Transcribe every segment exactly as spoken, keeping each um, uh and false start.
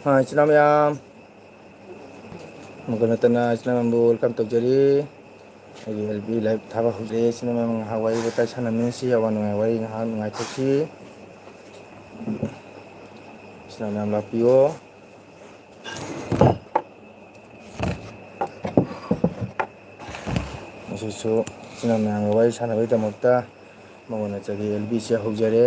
ꯑꯥ, ꯏꯆꯤꯟ ꯏꯅꯥꯎ ꯃꯌꯥꯝ, ꯑꯃꯨꯛꯀ ꯅꯠꯇꯅ ꯏꯆꯤꯟ ꯏꯅꯥꯎ ꯃꯌꯥꯝꯕꯨ welcome ꯇꯧꯖꯔꯤ꯫ ꯑꯩꯒꯤ L B live ꯊꯥꯕ ꯍꯧꯖꯔꯦ꯫ ꯏꯆꯤꯟ ꯏꯅꯥꯎ ꯃꯌꯥꯝ ꯉꯥꯏꯍꯥꯛ ꯋꯥꯔꯤ ꯋꯥꯇꯥꯏ ꯁꯥꯟꯅꯃꯤꯟꯅꯁꯤ, ꯑꯋꯥ ꯅꯨꯡꯉꯥꯏ ꯋꯥꯔꯤ ꯉꯥꯏꯍꯥꯛ ꯅꯨꯡꯉꯥꯏꯊꯣꯛꯁꯤ꯫ ꯏꯆꯤꯟ ꯏꯅꯥꯎ ꯃꯌꯥꯝ ꯂꯥꯛꯄꯤꯌꯣ꯫ ꯉꯁꯤꯁꯨ ꯏꯆꯤꯟ ꯏꯅꯥꯎ ꯃꯌꯥꯝꯒ ꯋꯥꯔꯤ ꯁꯥꯟꯅꯕꯒꯤꯗꯃꯛꯇ ꯃꯉꯣꯟꯗ ꯆꯒꯦ L B ꯁꯦ ꯍꯧꯖꯔꯦ꯫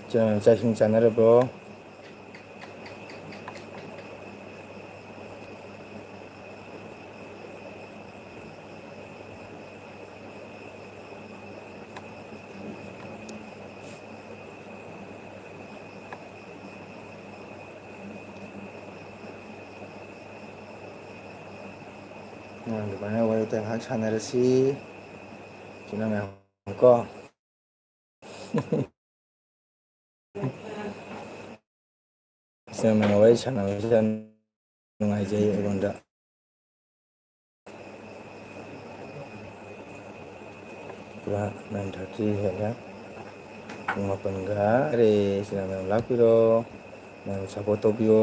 ꯏꯆꯤꯟ ꯏꯅꯥꯎ ꯆꯥꯛ ꯏꯁꯤꯡ ꯆꯥꯅꯔꯕ꯭ꯔꯣ? ꯑꯗꯨꯃꯥꯏꯅ ꯋꯥꯔꯤ ꯋꯥꯇꯥꯏ ꯉꯥꯏꯍꯥꯛ ꯁꯥꯟꯅꯔꯁꯤ꯫ ꯏꯆꯤꯟ ꯏꯅꯥꯎ ꯃꯌꯥꯝ ꯀꯣ꯫ ꯏꯆꯤꯟ ꯏꯅꯥꯎ ꯋꯥꯔꯤ ꯁꯥꯟꯅꯕꯁꯦ ꯌꯥꯝ ꯅꯨꯡꯉꯥꯏꯖꯩ ꯑꯩꯉꯣꯟꯗ꯫ ꯄꯨꯔꯥ nine thirty ꯍꯦꯜꯂꯦ꯫ ꯄꯨꯡ ꯃꯥꯄꯟꯒ꯫ ꯑꯔꯦ, ꯏꯆꯤꯟ ꯏꯅꯥꯎ ꯃꯌꯥꯝ ꯂꯥꯛꯄꯤꯔꯣ꯫ ꯃꯌꯥꯝ support ꯇꯧꯕꯤꯌꯣ꯫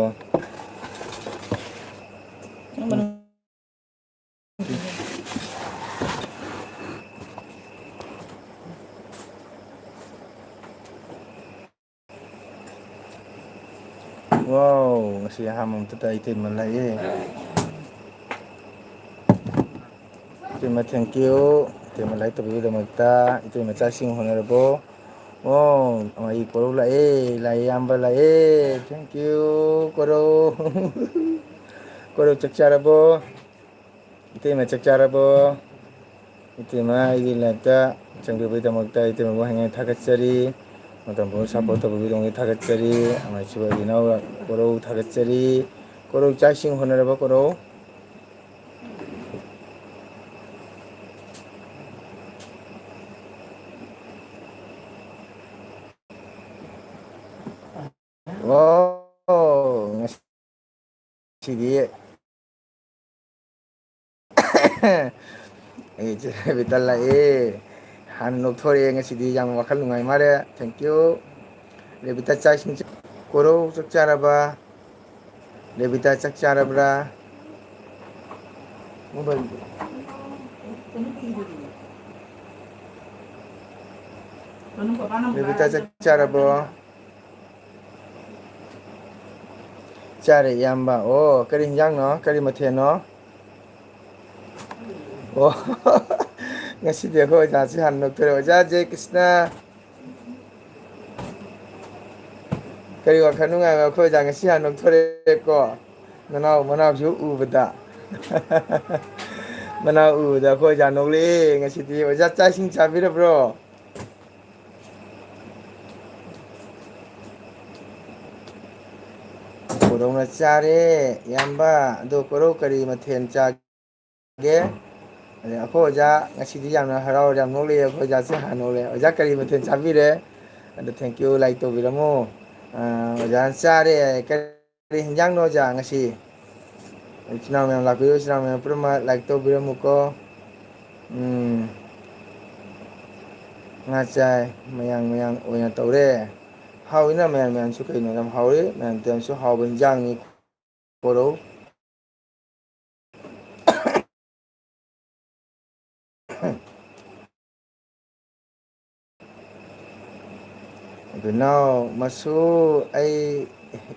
Wow, ꯉꯁꯤ ꯑꯍꯥꯟꯕ ꯃꯛꯇꯗ ꯏꯇꯩꯃ ꯂꯥꯛꯑꯦ꯫ ꯏꯇꯩꯃ, thank you꯫ ꯏꯇꯩꯃ ꯂꯥꯏꯛ ꯇꯧꯕꯤꯕꯒꯤꯗꯃꯛꯇ꯫ ꯏꯇꯩꯃ ꯆꯥꯛ ꯏꯁꯤꯡ ꯍꯣꯠꯅꯔꯕꯣ? ꯑꯣ, ꯑꯩ ꯀꯣꯔꯧ ꯂꯥꯛꯑꯦ, ꯂꯥꯛꯑꯦ, ꯏꯌꯥꯝꯕ ꯂꯥꯛꯑꯦ꯫ Thank you, ꯀꯣꯔꯧ꯫ ꯀꯣꯔꯧ ꯆꯥꯛ ꯆꯥꯔꯕꯣ? ꯏꯇꯩꯃ ꯆꯥꯛ ꯆꯥꯔꯕꯣ? ꯏꯇꯩꯃ ꯑꯩꯒꯤ ꯂꯥꯏꯐꯇ ꯆꯪꯕꯤꯕꯒꯤꯗꯃꯛꯇ ꯏꯇꯩꯃꯕꯨ ꯍꯥꯏꯅ ꯊꯥꯒꯠꯆꯔꯤ꯫ ꯃꯇꯝ ꯄꯨꯝꯕ support ꯇꯧꯕꯤꯕꯒꯤꯗꯃꯛꯇ ꯊꯥꯒꯠꯆꯔꯤ꯫ ꯑꯃꯁꯨ ꯑꯩꯒꯤ ꯏꯅꯥꯎ ꯀꯣꯔꯧ ꯊꯥꯒꯠꯆꯔꯤ꯫ ꯀꯣꯔꯧ ꯆꯥꯛ ꯏꯁꯤꯡ ꯍꯣꯠꯅꯔꯕ ꯀꯣꯔꯧ? ꯑꯣ, ꯉꯁꯤꯗꯤ ꯑꯩ ꯏꯆꯦ ꯔꯦꯕꯤꯇꯥ ꯂꯥꯛꯑꯦ꯫ ꯍꯥꯟꯅ ꯅꯣꯛꯊꯣꯔꯛꯑꯦ ꯉꯁꯤꯗꯤ, ꯌꯥꯝ ꯋꯥꯈꯜ ꯅꯨꯡꯉꯥꯏ ꯃꯥꯜꯂꯦ꯫ Thank you꯫ ꯔꯦꯕꯤꯇꯥ, ꯆꯥꯛ ꯏꯁꯤꯡ ꯆꯥ-, ꯀꯣꯔꯧ, ꯆꯥꯛ ꯆꯥꯔꯕ? ꯔꯦꯕꯤꯇꯥ, ꯆꯥꯛ ꯆꯥꯔꯕ꯭ꯔꯥ? ꯔꯦꯕꯤꯇꯥ, ꯆꯥꯛ ꯆꯥꯔꯕꯣ? ꯆꯥꯔꯦ, ꯏꯌꯥꯝꯕ꯫ ꯑꯣ, ꯀꯔꯤ ꯍꯤꯟꯖꯥꯡꯅꯣ? ꯀꯔꯤ ꯃꯊꯦꯜꯅꯣ? ꯑꯣ, ꯉꯁꯤꯗꯤ ꯑꯩꯈꯣꯏ ꯑꯣꯖꯥꯁꯦ ꯍꯥꯟꯅ ꯅꯣꯛꯊꯣꯔꯛꯑꯦ꯫ ꯑꯣꯖꯥ ꯖꯦ ꯀ꯭ꯔꯤꯁꯅ, ꯀꯔꯤ ꯋꯥꯈꯜ ꯅꯨꯡꯉꯥꯏꯕ? ꯑꯩꯈꯣꯏ ꯑꯣꯖꯥ ꯉꯁꯤ ꯍꯥꯟꯅ ꯅꯣꯛꯊꯣꯔꯛꯑꯦꯀꯣ꯫ ꯅꯅꯥꯎ, ꯃꯅꯥꯎꯁꯨ ꯎꯕꯗ꯫ ꯃꯅꯥꯎ ꯎꯕꯗ ꯑꯩꯈꯣꯏ ꯑꯣꯖꯥ ꯅꯣꯛꯂꯛꯑꯦ ꯉꯁꯤꯗꯤ꯫ ꯑꯣꯖꯥ, ꯆꯥꯛ ꯏꯁꯤꯡ ꯆꯥꯕꯤꯔꯕ꯭ꯔꯣ? ꯀꯣꯔꯧꯅ ꯆꯥꯔꯦ, ꯏꯌꯥꯝꯕ꯫ ꯑꯗꯣ ꯀꯣꯔꯧ ꯀꯔꯤ ꯃꯊꯦꯜ ꯆꯥꯒꯦ? ꯑꯗꯩ ꯑꯩꯈꯣꯏ ꯑꯣꯖꯥ ꯉꯁꯤꯗꯤ ꯌꯥꯝꯅ ꯍꯔꯥꯎꯔꯦ, ꯌꯥꯝ ꯅꯣꯛꯂꯛꯑꯦ꯫ ꯑꯩꯈꯣꯏ ꯑꯣꯖꯥꯁꯦ ꯍꯥꯟꯅ ꯅꯣꯛꯂꯛꯑꯦ꯫ ꯑꯣꯖꯥ ꯀꯔꯤ ꯃꯊꯦꯜ ꯆꯥꯕꯤꯔꯦ? ꯑꯗꯣ thank you, like ꯇꯧꯕꯤꯔꯝꯃꯣ꯫ ꯑ, ꯑꯣꯖꯥꯅ ꯆꯥꯔꯦ꯫ ꯀꯔꯤ ꯍꯤꯟꯖꯥꯡꯅꯣ ꯑꯣꯖꯥ ꯉꯁꯤ? ꯏꯆꯤꯟ ꯏꯅꯥꯎ ꯃꯌꯥꯝ ꯂꯥꯛꯄꯤꯔꯣ, ꯏꯆꯤꯟ ꯏꯅꯥꯎ ꯃꯌꯥꯝ ꯄꯨꯝꯅꯃꯛ like ꯇꯧꯕꯤꯔꯝꯃꯨꯀꯣ꯫ ꯎꯝ꯫ ꯉꯥ ꯆꯥꯏ, ꯃꯌꯥꯡ ꯃꯌꯥꯡ ꯑꯣꯏꯅ ꯇꯧꯔꯦ꯫ ꯍꯥꯎꯏꯅ ꯃꯌꯥꯟ ꯃꯌꯥꯟꯁꯨ ꯀꯩꯅꯣ, ꯌꯥꯝ ꯍꯥꯎꯏ꯫ ꯃꯌꯥꯟ ꯃꯌꯥꯟꯁꯨ ꯍꯥꯎꯕ ꯏꯟꯖꯥꯡꯅꯤ꯫ ꯀꯣꯔꯧ꯫ ꯑꯗꯨ ꯅꯥꯎ ꯃꯁꯨ, ꯑꯩ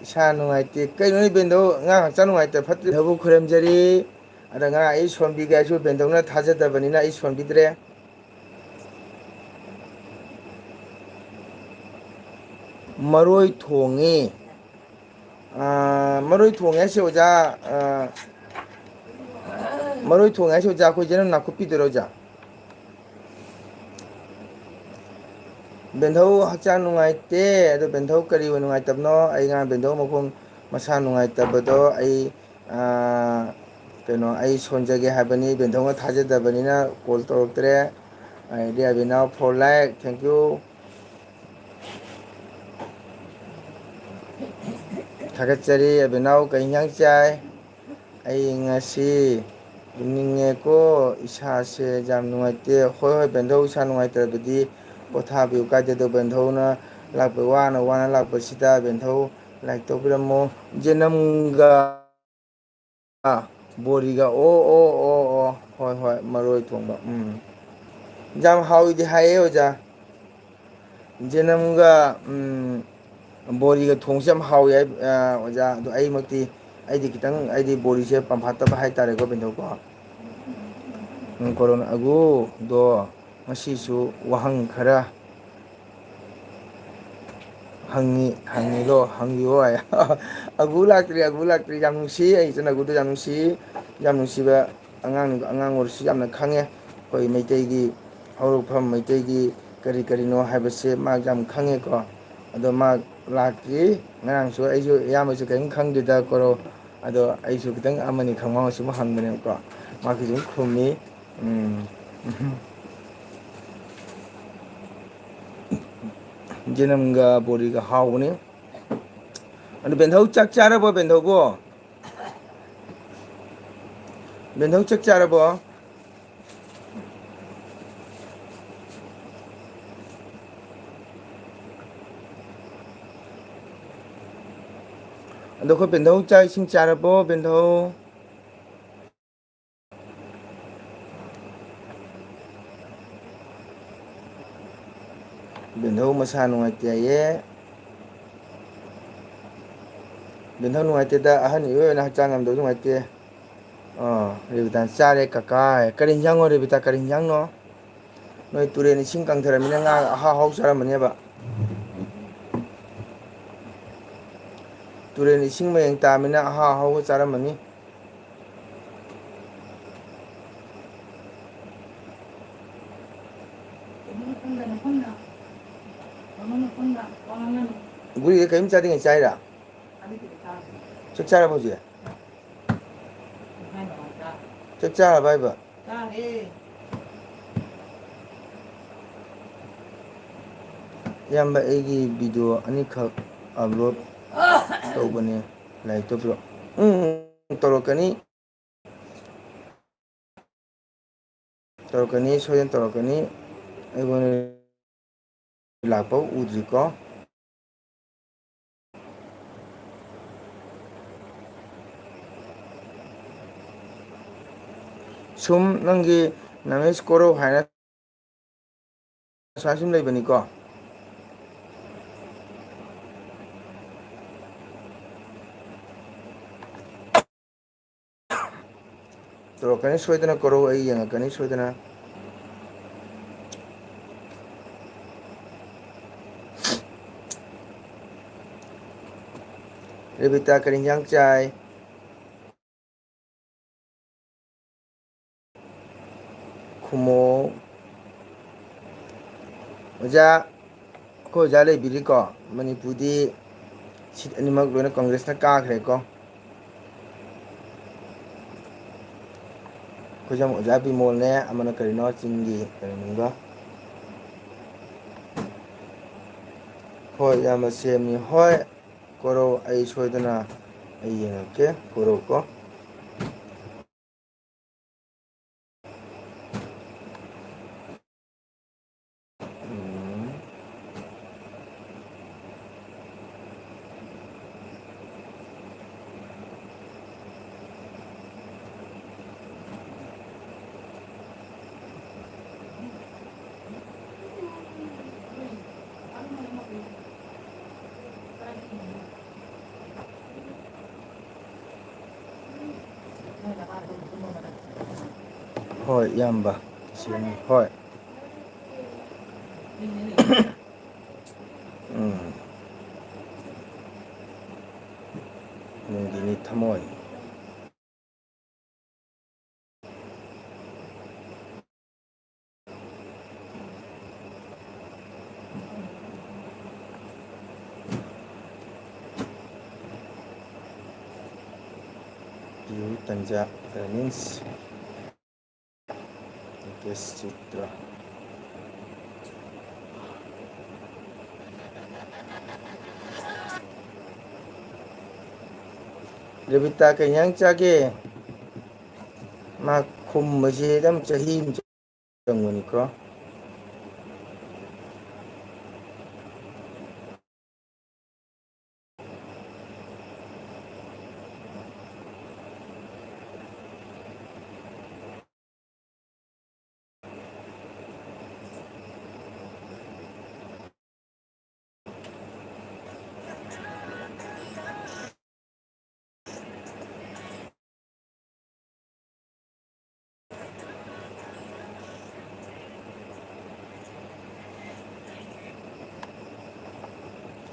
ꯏꯁꯥ ꯅꯨꯡꯉꯥꯏꯇꯦ꯫ ꯀꯩꯅꯣꯅꯦ ꯕꯦꯟꯗꯧ, ꯑꯉꯥꯡ ꯍꯛꯆꯥꯡ ꯅꯨꯡꯉꯥꯏꯇ ꯐꯠꯇ꯭ꯔꯤꯗꯕꯨ ꯈꯨꯔꯨꯝꯖꯔꯤ꯫ ꯑꯗ ꯉꯔꯥꯡ ꯑꯩ ꯁꯣꯟꯕꯤꯒꯦ ꯍꯥꯏꯁꯨ ꯕꯦꯟꯗꯧꯅ ꯊꯥꯖꯗꯕꯅꯤꯅ ꯑꯩ ꯁꯣꯟꯕꯤꯗ꯭ꯔꯦ꯫ ꯃꯔꯣꯏ ꯊꯣꯡꯉꯤ꯫ ꯑꯥ, ꯃꯔꯣꯏ ꯊꯣꯡꯉꯦ ꯍꯥꯏꯁꯦ ꯑꯣꯖꯥ, ꯑꯥ, ꯃꯔꯣꯏ ꯊꯣꯡꯉꯦ ꯍꯥꯏꯁꯦ ꯑꯣꯖꯥ, ꯑꯩꯈꯣꯏ ꯖꯅꯝ ꯅꯥꯀꯨꯞꯄꯤꯗꯨꯔꯣ ꯑꯣꯖꯥ? ꯕꯦꯟꯙꯧ ꯍꯛꯆꯥꯡ ꯅꯨꯡꯉꯥꯏꯇꯦ꯫ ꯑꯗꯣ ꯕꯦꯟꯙꯧ ꯀꯔꯤ ꯑꯣꯏ ꯅꯨꯡꯉꯥꯏꯇꯕꯅꯣ? ꯑꯩ ꯉꯔꯥꯡ ꯕꯦꯟꯙꯧ ꯃꯈꯣꯡ ꯃꯁꯥ ꯅꯨꯡꯉꯥꯏꯇꯕꯗꯣ ꯑꯩ, ꯑꯥ, ꯀꯩꯅꯣ, ꯑꯩ ꯁꯣꯟꯖꯒꯦ ꯍꯥꯏꯕꯅꯤ꯫ ꯕꯦꯟꯙꯧꯅ ꯊꯥꯖꯗꯕꯅꯤꯅ call ꯇꯧꯔꯛꯇ꯭ꯔꯦ꯫ ꯑꯗꯩꯗꯤ ꯑꯕꯤꯅꯥꯎ four like, thank you꯫ ꯊꯥꯒꯠꯆꯔꯤ꯫ ꯑꯕꯤꯅꯥꯎ ꯀꯩ ꯏꯟꯖꯥꯡ ꯆꯥꯏ? ꯑꯩ ꯉꯁꯤ ꯇꯨꯝꯅꯤꯡꯉꯦꯀꯣ, ꯏꯁꯥꯁꯦ ꯌꯥꯝ ꯅꯨꯡꯉꯥꯏꯇꯦ꯫ ꯍꯣꯏ, ꯍꯣꯏ, ꯕꯦꯟꯙꯧ, ꯏꯁꯥ ꯅꯨꯡꯉꯥꯏꯇ꯭ꯔꯕꯗꯤ ꯄꯣꯊꯥꯕꯤꯌꯨ, ꯀꯥꯏꯗꯦ꯫ ꯑꯗꯣ ꯕꯦꯟꯙꯧꯅ ꯂꯥꯛꯄ, ꯋꯥꯅ, ꯋꯥꯅ ꯂꯥꯛꯄꯁꯤꯗ ꯕꯦꯟꯙꯧ ꯂꯥꯏꯛ ꯇꯧꯕꯤꯔꯝꯃꯣ꯫ ꯖꯦꯅꯝꯒ ꯕꯣꯔꯤꯒ, ꯑꯣ, ꯑꯣ, ꯑꯣ, ꯑꯣ, ꯍꯣꯏ, ꯍꯣꯏ, ꯃꯔꯣꯏ ꯊꯣꯡꯕ, ꯎꯝ꯫ ꯌꯥꯝ ꯍꯥꯎꯏꯗꯤ ꯍꯥꯏꯌꯦ, ꯑꯣꯖꯥ꯫ ꯖꯦꯅꯝꯒ, ꯎꯝ, ꯕꯣꯔꯤꯒ ꯊꯣꯡꯁꯦ ꯌꯥꯝ ꯍꯥꯎꯏ ꯍꯥꯏ, ꯑ, ꯑꯣꯖꯥ꯫ ꯑꯗꯣ ꯑꯩꯃꯛꯇꯤ, ꯑꯩꯗꯤ ꯈꯤꯇꯪ, ꯑꯩꯗꯤ ꯕꯣꯔꯤꯁꯦ ꯄꯥꯝꯐꯥꯠꯇꯕ ꯍꯥꯏꯇꯥꯔꯦꯀꯣ, ꯕꯦꯟꯗꯧꯀꯣ꯫ ꯎꯝ, ꯀꯣꯔꯣꯅꯥ ꯑꯒꯨꯗꯣ ꯉꯁꯤꯁꯨ ꯋꯥꯍꯪ ꯈꯔ ꯍꯪꯉꯤ, ꯍꯪꯉꯤꯂꯣ, ꯍꯪꯕꯤꯌꯣ ꯍꯥꯏ꯫ ꯑꯒꯨ ꯂꯥꯛꯇ꯭ꯔꯤ, ꯑꯒꯨ ꯂꯥꯛꯇ꯭ꯔꯤ꯫ ꯌꯥꯝ ꯅꯨꯡꯁꯤ, ꯑꯩ ꯏꯆꯟ ꯑꯒꯨꯗꯣ ꯌꯥꯝ ꯅꯨꯡꯁꯤ, ꯌꯥꯝ ꯅꯨꯡꯁꯤꯕ ꯑꯉꯥꯡꯅꯤ꯫ ꯑꯉꯥꯡ ꯑꯣꯏꯔꯁꯨ ꯌꯥꯝꯅ ꯈꯪꯉꯦ ꯑꯩꯈꯣꯏ ꯃꯩꯇꯩꯒꯤ ꯍꯧꯔꯛꯐꯝ, ꯃꯩꯇꯩꯒꯤ ꯀꯔꯤ ꯀꯔꯤꯅꯣ ꯍꯥꯏꯕꯁꯦ ꯃꯥ ꯌꯥꯝ ꯈꯪꯉꯦꯀꯣ꯫ ꯑꯗꯣ ꯃꯥ ꯂꯥꯛꯇ꯭ꯔꯤ꯫ ꯉꯔꯥꯡꯁꯨ ꯑꯩꯁꯨ ꯑꯌꯥꯝꯕꯁꯨ ꯀꯔꯤꯝ ꯈꯪꯗꯦꯗ ꯀꯣꯔꯣ꯫ ꯑꯗꯣ ꯑꯩꯁꯨ ꯈꯤꯇꯪ ꯑꯃꯅꯤ ꯈꯪꯕ ꯁꯨꯝ ꯍꯪꯕꯅꯦꯕꯀꯣ꯫ ꯃꯥꯒꯤ ꯁꯨꯝ ꯈꯨꯝꯃꯤ꯫ ꯎꯝ꯫ ꯖꯦꯅꯝꯒ ꯕꯣꯔꯤꯒ ꯍꯥꯎꯕꯅꯤ꯫ ꯑꯗꯨ ꯕꯦꯟꯙꯧ ꯆꯥꯛ ꯆꯥꯔꯕꯣ, ꯕꯦꯟꯙꯧꯕꯣ? ꯕꯦꯟꯙꯧ ꯆꯥꯛ ꯆꯥꯔꯕꯣ? ꯑꯗꯣ ꯑꯩꯈꯣꯏ ꯕꯦꯟꯙꯧ ꯆꯥꯛ ꯏꯁꯤꯡ ꯆꯥꯔꯕꯣ, ꯕꯦꯟꯙꯧ? ꯕꯦꯟꯙꯧ ꯃꯁꯥ ꯅꯨꯡꯉꯥꯏꯇꯦ ꯍꯥꯏꯌꯦ꯫ ꯕꯦꯟꯙꯧ ꯅꯨꯡꯉꯥꯏꯇꯦꯗ, ꯑꯍꯟ ꯏꯑꯣꯏ ꯑꯣꯏꯅ ꯍꯛꯆꯥꯡ ꯉꯝꯗꯕ ꯅꯨꯡꯉꯥꯏꯇꯦ꯫ ꯑꯥ, ꯔꯦꯕꯤꯇꯥꯅ ꯆꯥꯔꯦ ꯀꯀꯥ ꯍꯥꯏ꯫ ꯀꯔꯤ ꯍꯤꯟꯖꯥꯡꯅꯣ ꯔꯦꯕꯤꯇꯥ, ꯀꯔꯤ ꯍꯤꯟꯖꯥꯡꯅꯣ? ꯅꯣꯏ ꯇꯨꯔꯦꯟ ꯏꯁꯤꯡ ꯀꯪꯊꯔꯃꯤꯅ ꯉꯥ ꯑꯍꯥꯎ ꯑꯍꯥꯎ ꯆꯥꯔꯝꯃꯅꯦꯕ꯫ ꯇꯨꯔꯦꯟ ꯏꯁꯤꯡ ꯃꯌꯦꯡ ꯇꯥꯃꯤꯅ ꯑꯍꯥꯎ ꯑꯍꯥꯎꯕ ꯆꯥꯔꯝꯃꯅꯤ꯫ ꯒꯨꯂꯤꯗ ꯀꯔꯤꯝ ꯆꯥꯗ꯭ꯔꯤꯉꯩ ꯆꯥꯏꯔꯥ? ꯆꯥꯛ ꯆꯥꯔꯕꯣ ꯍꯧꯖꯤꯛ? ꯆꯥꯛ ꯆꯥꯔꯕ ꯍꯥꯏꯕ? ꯏꯌꯥꯝꯕ, ꯑꯩꯒꯤ ꯚꯤꯗꯤꯑꯣ ꯑꯅꯤꯈꯛ ꯑꯞꯂꯣꯗ ꯇꯧꯕꯅꯦ, ꯂꯥꯏꯛꯇꯣ ꯄꯤꯔꯛꯑꯣ꯫ ꯎꯝ, ꯎꯝ, ꯇꯧꯔꯛꯀꯅꯤ꯫ ꯇꯧꯔꯛꯀꯅꯤ, ꯁꯣꯏꯗꯅ ꯇꯧꯔꯛꯀꯅꯤ꯫ ꯑꯩꯉꯣꯟꯗ ꯂꯥꯛꯄ ꯎꯗ꯭ꯔꯤꯀꯣ꯫ ꯁꯨꯝ ꯅꯪꯒꯤ ꯅꯃꯦꯁ ꯀꯣꯔꯧ ꯍꯥꯏꯅ ꯁꯨꯃꯥꯏꯅ ꯁꯨꯝ ꯂꯩꯕꯅꯤꯀꯣ꯫ ꯇꯧꯔꯛꯀꯅꯤ ꯁꯣꯏꯗꯅ ꯀꯣꯔꯧ, ꯑꯩ ꯌꯦꯡꯉꯛꯀꯅꯤ ꯁꯣꯏꯗꯅ꯫ ꯔꯦꯕꯤꯇꯥ ꯀꯔꯤ ꯏꯟꯖꯥꯡ ꯆꯥꯏ? ꯈꯨꯃꯣ꯫ ꯑꯣꯖꯥ, ꯑꯩꯈꯣꯏ ꯑꯣꯖꯥ ꯂꯩꯕꯤꯔꯤꯀꯣ, ꯃꯅꯤꯄꯨꯔꯗꯤ ꯁꯤꯠ ꯑꯅꯤꯃꯛ ꯂꯣꯏꯅ ꯀꯪꯒ꯭ꯔꯦꯁꯅ ꯀꯥꯈ꯭ꯔꯦꯀꯣ꯫ ꯑꯩꯈꯣꯏꯁꯦ ꯑꯃꯨꯛ ꯑꯣꯖꯥ ꯕꯤꯃꯣꯜꯅꯦ, ꯑꯃꯅ ꯀꯔꯤꯅꯣ ꯆꯤꯡꯒꯤ ꯀꯔꯤꯅꯣꯒ꯫ ꯍꯣꯏ, ꯏꯌꯥꯝꯕ ꯁꯦꯝꯃꯤ꯫ ꯍꯣꯏ, ꯀꯣꯔꯧ, ꯑꯩ ꯁꯣꯏꯗꯅ ꯑꯩ ꯌꯦꯡꯉꯛꯀꯦ, ꯀꯣꯔꯧ ꯀꯣ꯫ ꯎꯝ꯫ ꯍꯣꯏ, ꯏꯌꯥꯝꯕ꯫ ꯁꯦꯝꯃꯤ꯫ ꯍꯣꯏ꯫ ꯎꯝ꯫ ꯅꯨꯡꯒꯤꯅꯤ ꯊꯃꯣꯏ꯫ ꯄꯤꯌꯨ ꯇꯟꯖꯥ, ꯇꯥꯏꯃꯤꯡꯁ꯫ ꯃꯨꯀꯦꯁ ꯆꯤꯇ꯭ꯔ꯫ ꯔꯦꯕꯤꯇꯥ ꯀꯩ ꯏꯟꯖꯥꯡ ꯆꯥꯒꯦ? ꯃꯥ ꯈꯨꯝꯕꯁꯦ ꯑꯗꯨꯝ ꯆꯍꯤ ꯑꯃ ꯆꯪꯕꯅꯤꯀꯣ꯫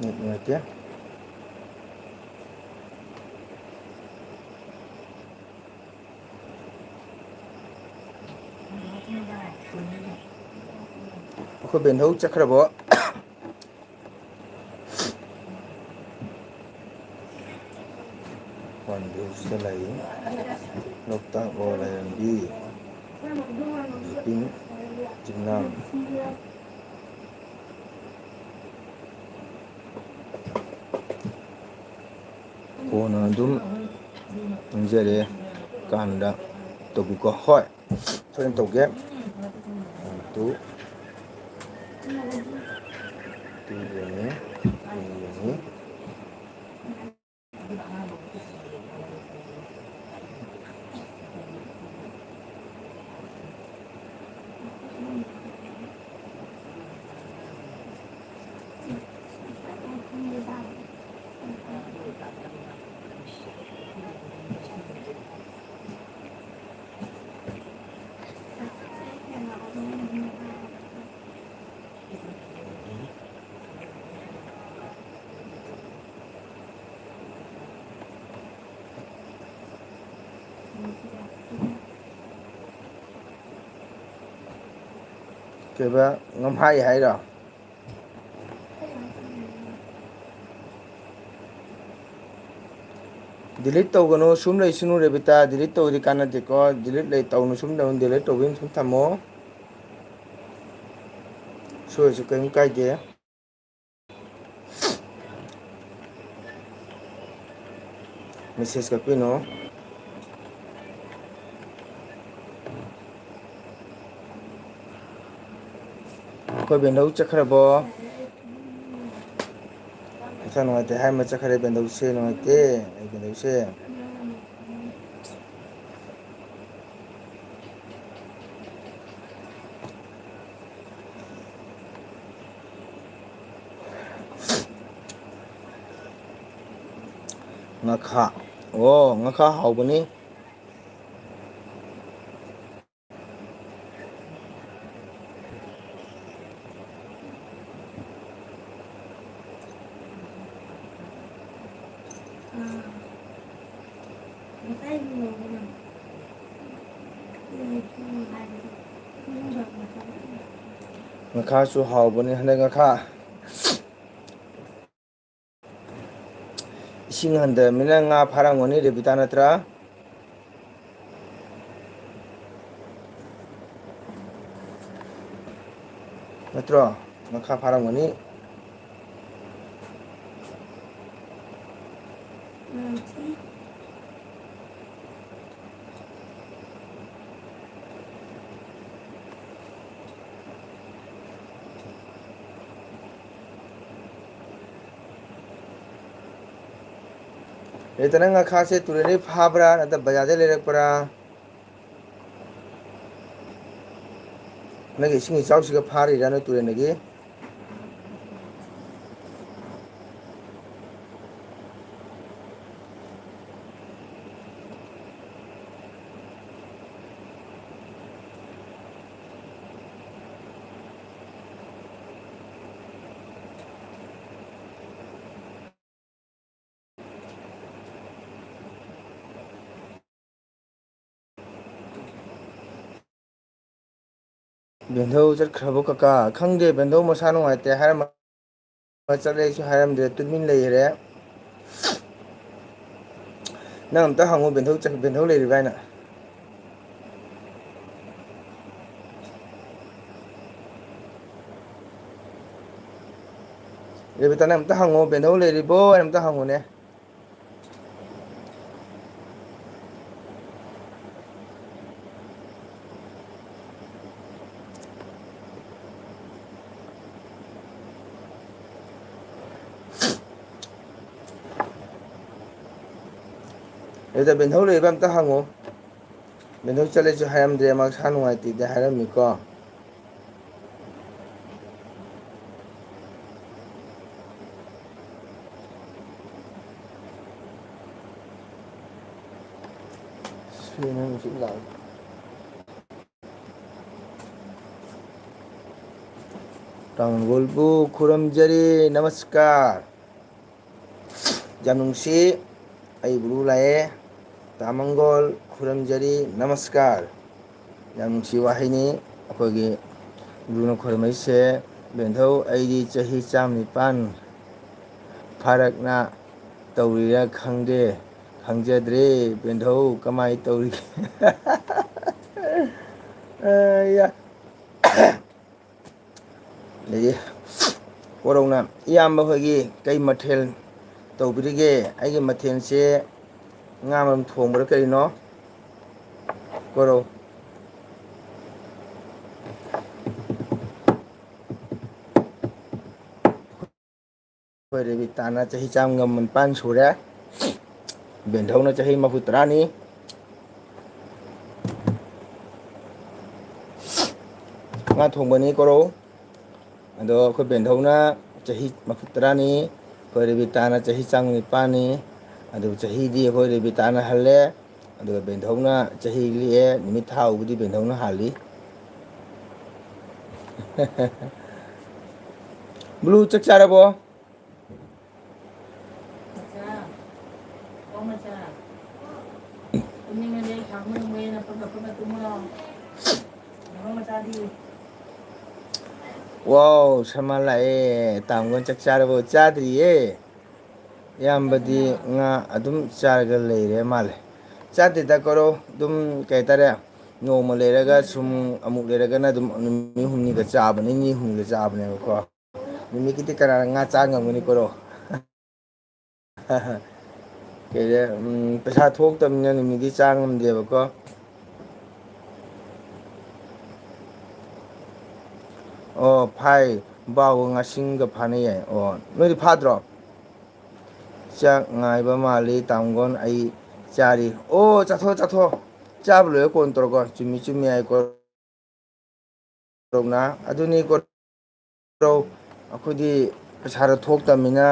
ꯅꯦꯠ ꯅꯨꯡꯉꯥꯏꯇꯦ꯫ ꯑꯩꯈꯣꯏ ꯕꯦꯟꯍꯧ ꯆꯠꯈ꯭ꯔꯕꯣ? ꯐꯣꯟ ꯚ꯭ꯌꯨꯁꯇ ꯂꯩ꯫ ꯂꯣꯛꯇꯥꯛ ꯂꯣ ꯂꯩꯔꯝꯕꯤ꯫ ꯖꯤꯄꯤꯡ ꯆꯤꯡꯂꯥꯝ꯫ ꯀꯣꯟꯅ ꯑꯗꯨꯝ ꯇꯨꯝꯖꯔꯦ ꯀꯥꯟꯗ ꯇꯧꯕꯤꯀꯣ꯫ ꯍꯣꯏ, ꯁꯣꯏꯗꯅ ꯇꯧꯒꯦ꯫ One, two, two ꯌꯦꯡꯉꯤ, two ꯌꯦꯡꯉꯤ꯫ ꯀꯩꯕ, ꯉꯝꯍꯥꯏ ꯍꯥꯏꯔꯣ? Delete ꯇꯧꯒꯅꯨ, ꯁꯨꯝ ꯂꯩꯁꯅꯨ ꯔꯦꯕꯤꯇꯥ, delete ꯇꯧꯔꯗꯤ ꯀꯥꯟꯅꯗꯦꯀꯣ, delete ꯂꯩ ꯇꯧꯅꯨ, ꯁꯨꯝ ꯇꯧꯅꯨ, delete ꯇꯧꯕꯤꯅ ꯁꯨꯝ ꯊꯝꯃꯣ, ꯁꯣꯏꯔꯁꯨ ꯀꯔꯤꯝ ꯀꯥꯏꯗꯦ꯫ Message ꯀꯛꯄꯤꯅꯣ꯫ ꯑꯩꯈꯣꯏ ꯕꯦꯟꯗꯧ ꯆꯠꯈ꯭ꯔꯕꯣ? ꯃꯁꯥ ꯅꯨꯡꯉꯥꯏꯇꯦ ꯍꯥꯏꯔꯝꯃ ꯆꯠꯈ꯭ꯔꯦ ꯕꯦꯟꯗꯧꯁꯦ, ꯅꯨꯡꯉꯥꯏꯇꯦ ꯑꯩ ꯕꯦꯟꯗꯧꯁꯦ꯫ ꯉꯥꯈꯥ꯫ ꯑꯣ, ꯉꯥꯈꯥ ꯍꯥꯎꯕꯅꯤ꯫ ꯉꯥꯈꯥꯁꯨ ꯍꯥꯎꯕꯅꯤ ꯍꯟꯗꯛ ꯉꯥꯈꯥ꯫ ꯏꯁꯤꯡ ꯍꯟꯊꯔꯕꯅꯤꯅ ꯉꯥ ꯐꯥꯔꯝꯒꯅꯤ ꯔꯦꯕꯤꯇꯥ, ꯅꯠꯇ꯭ꯔꯥ? ꯅꯠꯇ꯭ꯔꯣ? ꯉꯥꯈꯥ ꯐꯥꯔꯝꯒꯅꯤ꯫ ꯔꯦꯕꯤꯇꯥ, ꯅꯪ ꯉꯥꯈꯥꯁꯦ ꯇꯨꯔꯦꯟꯗꯒꯤ ꯐꯥꯕ꯭ꯔꯥ ꯅꯠꯇ꯭ꯔ ꯕꯖꯥꯔꯗꯒꯤ ꯂꯩꯔꯛꯄ꯭ꯔꯥ? ꯅꯪꯒꯤ ꯏꯁꯤꯡ ꯏꯆꯥꯎꯁꯤꯒ ꯐꯥꯔꯤꯔꯥ ꯅꯣꯏ ꯇꯨꯔꯦꯟꯗꯒꯤ? ꯕꯦꯟꯙꯧ ꯆꯠꯈ꯭ꯔꯕꯣ ꯀꯀꯥ? ꯈꯪꯗꯦ, ꯕꯦꯟꯙꯧ ꯃꯁꯥ ꯅꯨꯡꯉꯥꯏꯇꯦ ꯍꯥꯏꯔꯝꯃ ꯆꯠꯂꯦ, ꯑꯩꯁꯨ ꯍꯥꯏꯔꯝꯗꯦ, ꯇꯨꯃꯤꯟ ꯂꯩꯈ꯭ꯔꯦ꯫ ꯅꯪ ꯑꯝꯇ ꯍꯪꯉꯨ, ꯕꯦꯟꯙꯧ ꯆꯠ-, ꯕꯦꯟꯙꯧ ꯂꯩꯔꯤꯕ꯭ꯔꯥ ꯍꯥꯏꯅ꯫ ꯔꯦꯕꯤꯇꯥ, ꯅꯪ ꯑꯝꯇ ꯍꯪꯉꯨ, ꯕꯦꯟꯙꯧ ꯂꯩꯔꯤꯕꯣ ꯍꯥꯏꯅ ꯑꯝꯇ ꯍꯪꯉꯨꯅꯦ꯫ ꯑꯗꯨꯗ ꯕꯦꯟꯊꯧ ꯂꯩꯕ ꯑꯝꯇ ꯍꯪꯉꯨ꯫ ꯕꯦꯟꯊꯧ ꯆꯠꯂꯦꯁꯨ ꯍꯥꯏꯔꯝꯗ꯭ꯔꯦ, ꯃꯁꯥ ꯅꯨꯡꯉꯥꯏꯇꯦꯗꯤ ꯍꯥꯏꯔꯝꯃꯤꯀꯣ꯫ ꯁꯤ ꯅꯪ ꯅꯨꯡꯁꯤꯠ ꯂꯥꯛꯑꯦ꯫ ꯇꯥꯃꯣꯒꯣꯜꯕꯨ ꯈꯨꯔꯨꯝꯖꯔꯤ, ꯅꯃꯁꯀꯥꯔ꯫ ꯌꯥꯝ ꯅꯨꯡꯁꯤ, ꯑꯩ ꯒꯨꯔꯨ ꯂꯥꯛꯑꯦ꯫ ꯇꯥꯃꯣꯒꯣꯜ ꯈꯨꯔꯨꯝꯖꯔꯤ, ꯅꯃꯁꯀꯥꯔ꯫ ꯌꯥꯝ ꯅꯨꯡꯁꯤ ꯋꯥꯍꯩꯅꯤ ꯑꯩꯈꯣꯏꯒꯤ ꯒꯨꯔꯨꯅ ꯈꯨꯔꯨꯝꯃꯩꯁꯦ꯫ ꯕꯦꯟꯊꯧ, ꯑꯩꯗꯤ ꯆꯍꯤ ꯆꯥꯝ ꯅꯤꯄꯥꯟ ꯐꯥꯔꯛꯅ ꯇꯧꯔꯤꯔꯥ ꯈꯪꯗꯦ, ꯈꯪꯖꯗ꯭ꯔꯦ꯫ ꯕꯦꯟꯊꯧ ꯀꯃꯥꯏ ꯇꯧꯔꯤꯒꯦ? ꯑ, ꯌꯥ꯫ ꯑꯗꯒꯤ ꯀꯣꯔꯧꯅ, "ꯏꯌꯥꯝꯕ ꯍꯣꯏꯒꯤ ꯀꯩ ꯃꯊꯦꯜ ꯇꯧꯕꯤꯔꯤꯒꯦ?" ꯑꯩꯒꯤ ꯃꯊꯦꯜꯁꯦ ꯉꯥ ꯃꯔꯨꯝ ꯊꯣꯡꯕ꯭ꯔꯥ ꯀꯔꯤꯅꯣ? ꯀꯣꯔꯧ꯫ ꯑꯩꯈꯣꯏ ꯔꯦꯕꯤꯇꯥꯅ ꯆꯍꯤ ꯆꯥꯝꯃꯒ ꯅꯤꯄꯥꯟ ꯁꯨꯔꯦ꯫ ꯕꯦꯟꯊꯧꯅ ꯆꯍꯤ ꯃꯔꯤꯐꯨ ꯇꯔꯥꯅꯤ꯫ ꯉꯥ ꯊꯣꯡꯕꯅꯤ ꯀꯣꯔꯧ꯫ ꯑꯗꯣ ꯑꯩꯈꯣꯏ ꯕꯦꯟꯊꯧꯅ ꯆꯍꯤ ꯃꯔꯤꯐꯨ ꯇꯔꯥꯅꯤ, ꯑꯩꯈꯣꯏ ꯔꯦꯕꯤꯇꯥꯅ ꯆꯍꯤ ꯆꯥꯝꯃ ꯅꯤꯄꯥꯟꯅꯤ꯫ ꯑꯗꯨ ꯆꯍꯤꯗꯤ ꯑꯩꯈꯣꯏ ꯔꯦꯕꯤꯇꯥꯅ ꯍꯜꯂꯦ, ꯑꯗꯨꯒ ꯕꯦꯟꯊꯧꯅ ꯆꯍꯤ ꯂꯤꯛꯑꯦ, ꯅꯨꯃꯤꯠ ꯊꯥ ꯎꯕꯨꯗꯤ ꯕꯦꯟꯊꯧꯅ ꯍꯥꯜꯂꯤ꯫ ꯕ꯭ꯂꯨ, ꯆꯥꯛ ꯆꯥꯔꯕꯣ? ꯃꯆꯥ, ꯑꯣ ꯃꯆꯥ, ꯇꯨꯝꯅꯤꯡꯉꯗꯤ ꯑꯩ ꯈꯥꯡꯕ ꯉꯝꯃꯣꯏꯌꯦ, ꯅꯐꯝ ꯅꯐꯝꯗ ꯇꯨꯝꯃꯨꯔꯣ꯫ ꯅꯐꯝ ꯃꯆꯥꯗꯤ꯫ ꯋꯥꯎ, ꯁꯜꯃꯥꯟ ꯂꯥꯛꯑꯦ꯫ ꯇꯥꯃꯣꯒꯣꯟ ꯆꯥꯛ ꯆꯥꯔꯕꯣ? ꯆꯥꯗ꯭ꯔꯤꯌꯦ꯫ ꯏꯌꯥꯝꯕꯗꯤ ꯉꯥ ꯑꯗꯨꯝ ꯆꯥꯔꯒ ꯂꯩꯔꯦ ꯃꯥꯜꯂꯦ꯫ ꯆꯥꯗꯦꯗ ꯀꯣꯔꯧ, ꯑꯗꯨꯝ ꯀꯩ ꯍꯥꯏꯇꯥꯔꯦ, ꯅꯣꯡꯃ ꯂꯩꯔꯒ ꯁꯨꯝ ꯑꯃꯨꯛ ꯂꯩꯔꯒꯅ ꯑꯗꯨꯝ ꯅꯨꯃꯤꯠ ꯍꯨꯝꯅꯤꯒ ꯆꯥꯕꯅꯤ, ꯅꯤꯅꯤ ꯍꯨꯝꯅꯤꯒ ꯆꯥꯕꯅꯦꯕꯀꯣ꯫ ꯅꯨꯃꯤꯠꯀꯤꯗꯤ ꯀꯅꯥꯅ ꯉꯥ ꯆꯥ ꯉꯝꯒꯅꯤ ꯀꯣꯔꯧ? ꯀꯩꯔꯦ, ꯎꯝ, ꯄꯩꯁꯥ ꯊꯣꯛꯇꯕꯅꯤꯅ ꯅꯨꯃꯤꯠꯇꯤ ꯆꯥ ꯉꯝꯗꯦꯕꯀꯣ꯫ ꯑꯣ, ꯐꯥꯏ꯫ ꯕꯥꯎꯒ ꯉꯥꯁꯤꯡꯒ ꯐꯥꯅ ꯌꯥꯏ꯫ ꯑꯣ, ꯅꯣꯏꯗꯤ ꯐꯥꯗ꯭ꯔꯣ? ꯆꯥꯛ ꯉꯥꯏꯕ ꯃꯥꯜꯂꯤ, ꯇꯥꯃꯣꯒꯣꯟ꯫ ꯑꯩ ꯆꯥꯔꯤ꯫ ꯑꯣ, ꯆꯥꯊꯣꯛ, ꯆꯥꯊꯣꯛ꯫ ꯆꯥꯕ ꯂꯣꯏꯔ ꯀꯣꯟ ꯇꯧꯔꯛꯀꯣ꯫ ꯆꯨꯝꯃꯤ, ꯆꯨꯝꯃꯤ ꯍꯥꯏꯀꯣ꯫ ꯀꯣꯔꯧꯅ꯫ ꯑꯗꯨꯅꯤ ꯀꯣꯔꯧ, ꯑꯩꯈꯣꯏꯗꯤ ꯄꯩꯁꯥꯗꯣ ꯊꯣꯛꯇꯕꯅꯤꯅ,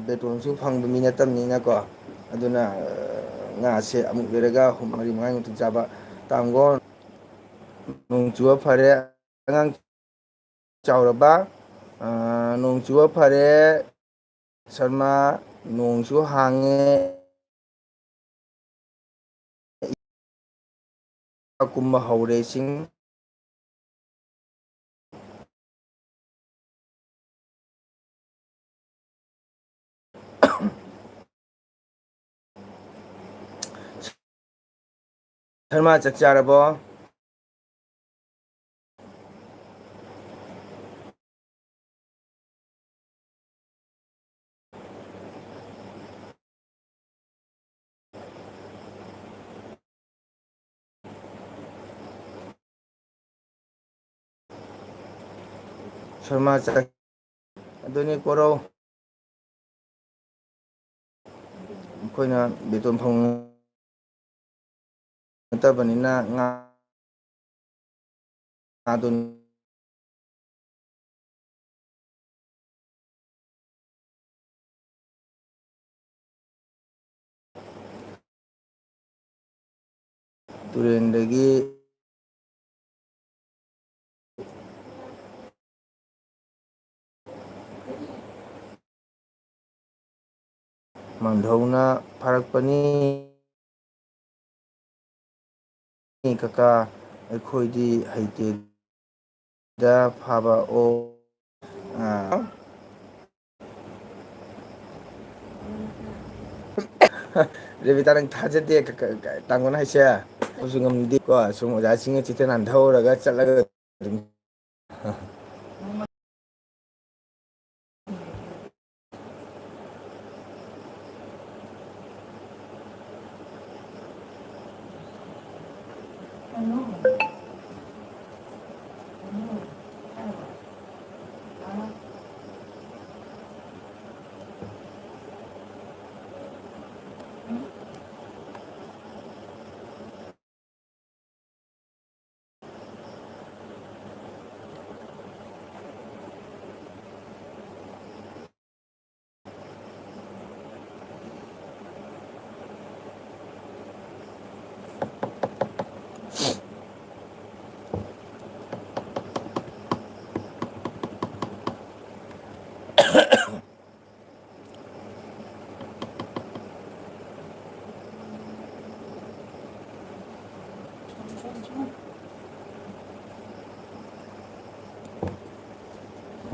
ꯕꯦꯇꯣꯟꯁꯨ ꯐꯪꯕ ꯃꯤ ꯅꯠꯇꯕꯅꯤꯅꯀꯣ꯫ ꯑꯗꯨꯅ, ꯑ, ꯉꯥꯁꯦ ꯑꯃꯨꯛ ꯂꯩꯔꯒ ꯍꯨꯝ-, ꯃꯔꯤ ꯃꯉꯥꯅꯤ ꯃꯇꯨꯡ ꯆꯥꯕ꯫ ꯇꯥꯡꯒꯣꯜ, ꯅꯣꯡ ꯆꯨꯕ ꯐꯔꯦ꯫ ꯑꯉꯥꯡ ꯆꯥꯎꯔꯕ, ꯑ, ꯅꯣꯡ ꯆꯨꯕ ꯐꯔꯦ꯫ ꯁꯔꯃ, ꯅꯣꯡꯁꯨ ꯍꯥꯡꯉꯦ꯫ ꯀꯨꯝꯕ ꯍꯧꯔꯦ ꯏꯁꯤꯡ꯫ ꯁꯔꯃ, ꯆꯥꯛ ꯆꯥꯔꯕꯣ? ꯁꯔꯃ ꯆꯥꯛ-, ꯑꯗꯨꯅꯤ ꯀꯣꯔꯧ꯫ ꯑꯩꯈꯣꯏꯅ ꯕꯦꯇꯣꯟ ꯐꯪ-, ꯅꯠꯇꯕꯅꯤꯅ ꯉꯥ ꯑꯗꯨꯅꯤ꯫ ꯇꯨꯔꯦꯟꯗꯒꯤ ꯃꯥꯡꯙꯧꯅ ꯐꯥꯔꯛꯄꯅꯤ꯫ ꯀꯀꯥ, ꯑꯩꯈꯣꯏꯗꯤ ꯍꯩꯇꯦꯗ ꯐꯥꯕ꯫ ꯑꯣ, ꯑꯥ꯫ ꯔꯦꯕꯤꯇꯥ, ꯅꯪ ꯊꯥꯖꯗꯦ, ꯀ-, ꯀ-, ꯀ-, ꯇꯥꯡꯒꯣꯟ ꯍꯥꯏꯁꯦ꯫ ꯑꯩꯈꯣꯏꯁꯨ ꯉꯝꯗꯦꯀꯣ, ꯁꯨꯝ ꯑꯣꯖꯥꯁꯤꯡꯒ ꯆꯤꯠꯇ ꯅꯥꯟꯊꯍꯧꯔꯒ ꯆꯠꯂꯒ ꯑꯗꯨꯝ꯫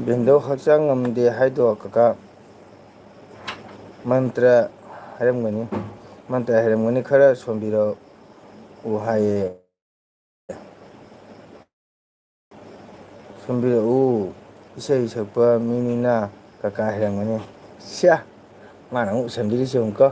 ꯕꯦꯟꯗꯣ ꯍꯛꯆꯥꯡ ꯉꯝꯗꯦ ꯍꯥꯏꯗꯣ ꯀꯀꯥ ꯃꯟꯇ꯭ꯔ ꯍꯥꯏꯔꯝꯒꯅꯤ, ꯃꯟꯇ꯭ꯔ ꯍꯥꯏꯔꯝꯒꯅꯤ, ꯈꯔ ꯁꯣꯟꯕꯤꯔꯛꯎ ꯍꯥꯏꯌꯦ꯫ ꯁꯣꯟꯕꯤꯔꯛꯎ, ꯏꯁꯩ ꯁꯛꯄ ꯃꯤꯅꯤꯅ ꯀꯀꯥ ꯍꯩꯔꯝꯒꯅꯤ꯫ ꯁ꯭ꯌꯥ! ꯃꯥꯅ ꯑꯃꯨꯛ ꯁꯣꯟꯕꯤꯔꯤꯁꯤ ꯌꯦꯡꯉꯨꯀꯣ꯫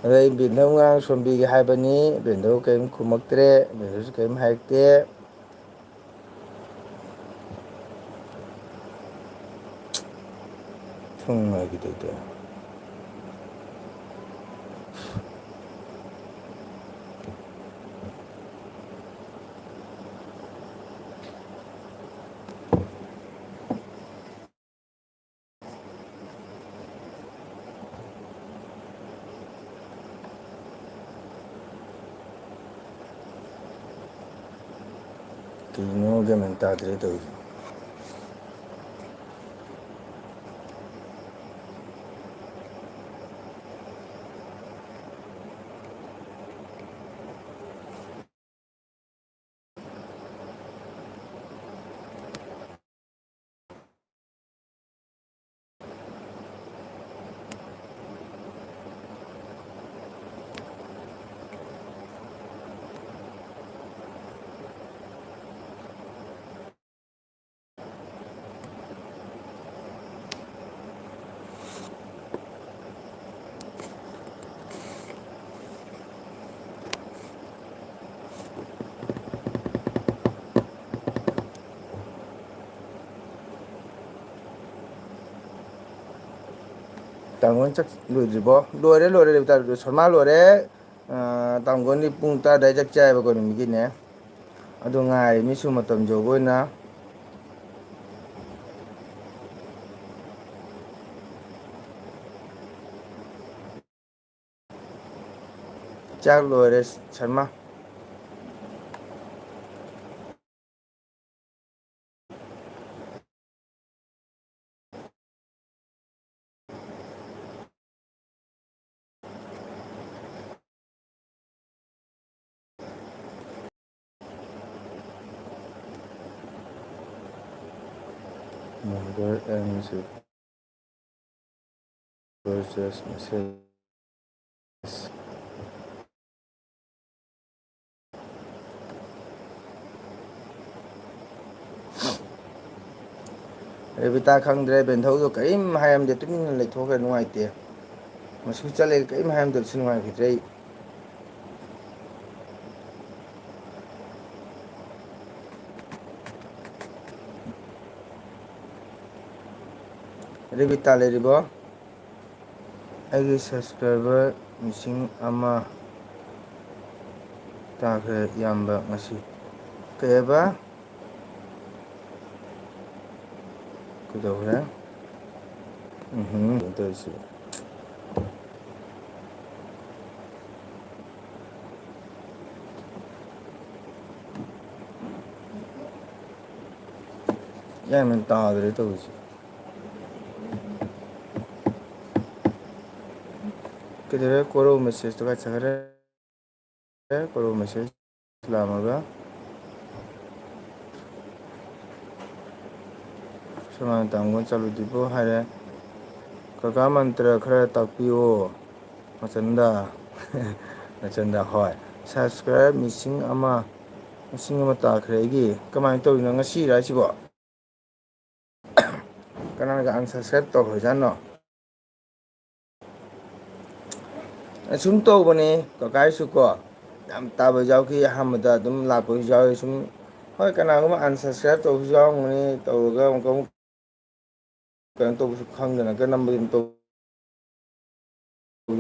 ꯑꯗ ꯑꯩ ꯕꯦꯟꯗꯧ ꯉꯔꯥꯡ ꯁꯣꯟꯕꯤꯒꯦ ꯍꯥꯏꯕꯅꯤ, ꯕꯦꯟꯗꯧ ꯀꯔꯤꯝ ꯈꯨꯝꯃꯛꯇ꯭ꯔꯦ, ꯕꯦꯟꯗꯧꯁꯨ ꯀꯔꯤꯝ ꯍꯥꯏꯔꯛꯇꯦ꯫ ꯊꯨꯡ ꯍꯥꯏꯈꯤꯗꯣꯏꯗꯤ꯫ ꯀꯩꯅꯣ ꯒ꯭ꯌꯥꯟ ꯃꯦꯟ ꯇꯥꯗ꯭ꯔꯦ ꯇꯧꯔꯤꯁꯦ꯫ ꯇꯥꯃꯣ ꯆꯥꯛ ꯂꯣꯏꯗ꯭ꯔꯤꯕꯣ? ꯂꯣꯏꯔꯦ, ꯂꯣꯏꯔꯦ, ꯂꯣꯏꯔꯦ, ꯁꯣꯃꯥ ꯂꯣꯏꯔꯦ꯫ ꯑ, ꯇꯥꯃꯣꯒꯣꯟꯗꯤ ꯄꯨꯡ ꯇꯔꯥ ꯑꯗꯥꯏ ꯆꯥꯛ ꯆꯥꯏꯌꯦꯕꯀꯣ ꯅꯨꯃꯤꯠꯀꯤꯅꯦ꯫ ꯑꯗꯣ ꯉꯥꯏꯔꯤ ꯃꯤꯁꯨ ꯃꯇꯝ ꯌꯧꯕ ꯑꯣꯏꯅ꯫ ꯆꯥꯛ ꯂꯣꯏꯔꯦ, Sharma. Member and Purchase message. ꯔꯦꯕꯤꯇꯥ ꯈꯪꯗ꯭ꯔꯦ, ꯕꯦꯟꯊꯧꯗꯣ ꯀꯔꯤꯝ ꯍꯥꯏꯔꯝꯗꯦ, ꯇꯨꯃꯤꯟꯅ ꯂꯩꯊꯣꯛꯈ꯭ꯔꯦ, ꯅꯨꯡꯉꯥꯏꯇꯦ꯫ ꯃꯁꯨ ꯆꯠꯂꯦ, ꯀꯔꯤꯝ ꯍꯥꯏꯔꯝꯗꯕꯁꯨ ꯅꯨꯡꯉꯥꯏꯈꯤꯗ꯭ꯔꯦ ꯑꯩ꯫ ꯔꯦꯕꯤꯇꯥ ꯂꯩꯔꯤꯕꯣ? ꯑꯩꯒꯤ subscriber ꯂꯤꯁꯤꯡ ꯑꯃ ꯇꯥꯈ꯭ꯔꯦ ꯏꯌꯥꯝꯕ ꯉꯁꯤ꯫ ꯀꯩ ꯍꯥꯏꯕ? ꯀꯩꯗꯧꯈ꯭ꯔꯦ? ꯎꯝꯍꯨꯝ, ꯀꯩꯅꯣ ꯇꯧꯔꯤꯁꯤꯕꯣ꯫ ꯒ꯭ꯌꯥꯟ ꯃꯦꯟ ꯇꯥꯗ꯭ꯔꯦ ꯇꯧꯔꯤꯁꯦ꯫ ꯀꯩꯗꯧꯔꯦ? ꯀꯣꯔꯧ message ꯇꯣ ꯀꯥꯏ ꯆꯠꯈ꯭ꯔꯦ? ꯀꯣꯔꯧ message ꯂꯥꯛꯑꯝꯃꯒ꯫ ꯁꯨꯃꯥꯏꯅ ꯇꯥꯡꯒꯣꯜ ꯆꯠꯂꯨꯗ꯭ꯔꯤꯕꯣ ꯍꯥꯏꯔꯦ꯫ ꯀꯀꯥ ꯃꯟꯇ꯭ꯔ ꯈꯔ ꯇꯥꯛꯄꯤꯌꯣ꯫ ꯃꯆꯟꯗ꯫ ꯃꯆꯟꯗ, ꯍꯣꯏ꯫ Subscribe ꯂꯤꯁꯤꯡ ꯑꯃ, ꯂꯤꯁꯤꯡ ꯑꯃ ꯇꯥꯈ꯭ꯔꯦ ꯑꯩꯒꯤ꯫ ꯀꯃꯥꯏꯅ ꯇꯧꯔꯤꯅꯣ ꯉꯁꯤꯔ ꯍꯥꯏꯁꯤꯕꯣ? ꯀꯅꯥꯒ unsubscribe ꯇꯧꯈ꯭ꯔꯖꯥꯠꯅꯣ? ꯑꯁꯨꯝ ꯇꯧꯕꯅꯦ ꯀꯀꯥꯏꯁꯨ ꯀꯣ, ꯌꯥꯝ ꯇꯥꯕ ꯌꯥꯎꯈꯤ ꯑꯍꯥꯟꯕꯗ, ꯑꯗꯨꯝ ꯂꯥꯛꯄꯁꯨ ꯌꯥꯎꯋꯤ꯫ ꯁꯨꯝ, ꯍꯣꯏ, ꯀꯅꯥꯒꯨꯝꯕ unsubscribe ꯇꯧꯕꯁꯨ ꯌꯥꯎꯔꯝꯒꯅꯤ, ꯇꯧꯔꯒ ꯑꯃꯨꯛꯀ ꯑꯃꯨꯛ ꯀꯩꯅꯣ ꯇꯧꯕꯁꯨ ꯈꯪꯗꯅ ꯀꯔꯝꯕ ꯑꯗꯨꯝ ꯇꯧ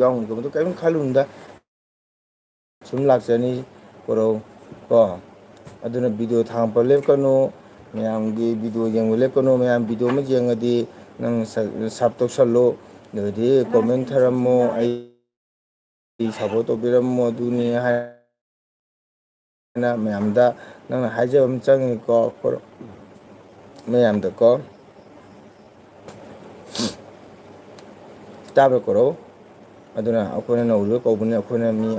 ꯌꯥꯎꯔꯝꯒꯅꯤ꯫ ꯑꯗꯨ ꯀꯔꯤꯝ ꯈꯜꯂꯨꯅꯨꯗ꯫ ꯁꯨꯝ ꯂꯥꯛꯆꯅꯤ ꯀꯣꯔꯧ ꯀꯣ꯫ ꯑꯗꯨꯅ video ꯊꯥꯡꯄ ꯂꯦꯞꯀꯅꯨ, ꯃꯌꯥꯝꯒꯤ video ꯌꯦꯡꯕ ꯂꯦꯞꯀꯅꯨ꯫ ꯃꯌꯥꯝ video ꯑꯃ ꯌꯦꯡꯉꯗꯤ ꯅꯪ ꯁ-, sub ꯇꯧꯁꯜꯂꯨ, ꯑꯗꯨꯗꯤ comment ꯊꯥꯔꯝꯃꯣ, ꯑꯩ support ꯇꯧꯕꯤꯔꯝꯃꯣ, ꯑꯗꯨꯅꯤ ꯍꯥꯏ꯫ ꯍꯥꯏꯅ ꯃꯌꯥꯝꯗ ꯅꯪꯅ ꯍꯥꯏꯖꯕ ꯑꯃ ꯆꯪꯉꯤꯀꯣ, ꯀꯣꯔꯧ-, ꯃꯌꯥꯝꯗꯀꯣ꯫ ꯇꯥꯕ꯭ꯔꯥ ꯀꯣꯔꯧ? ꯑꯗꯨꯅ ꯑꯩꯈꯣꯏꯅ ꯅꯧꯔꯤꯕ ꯀꯧꯕꯅꯤ, ꯑꯩꯈꯣꯏꯅ ꯃꯤ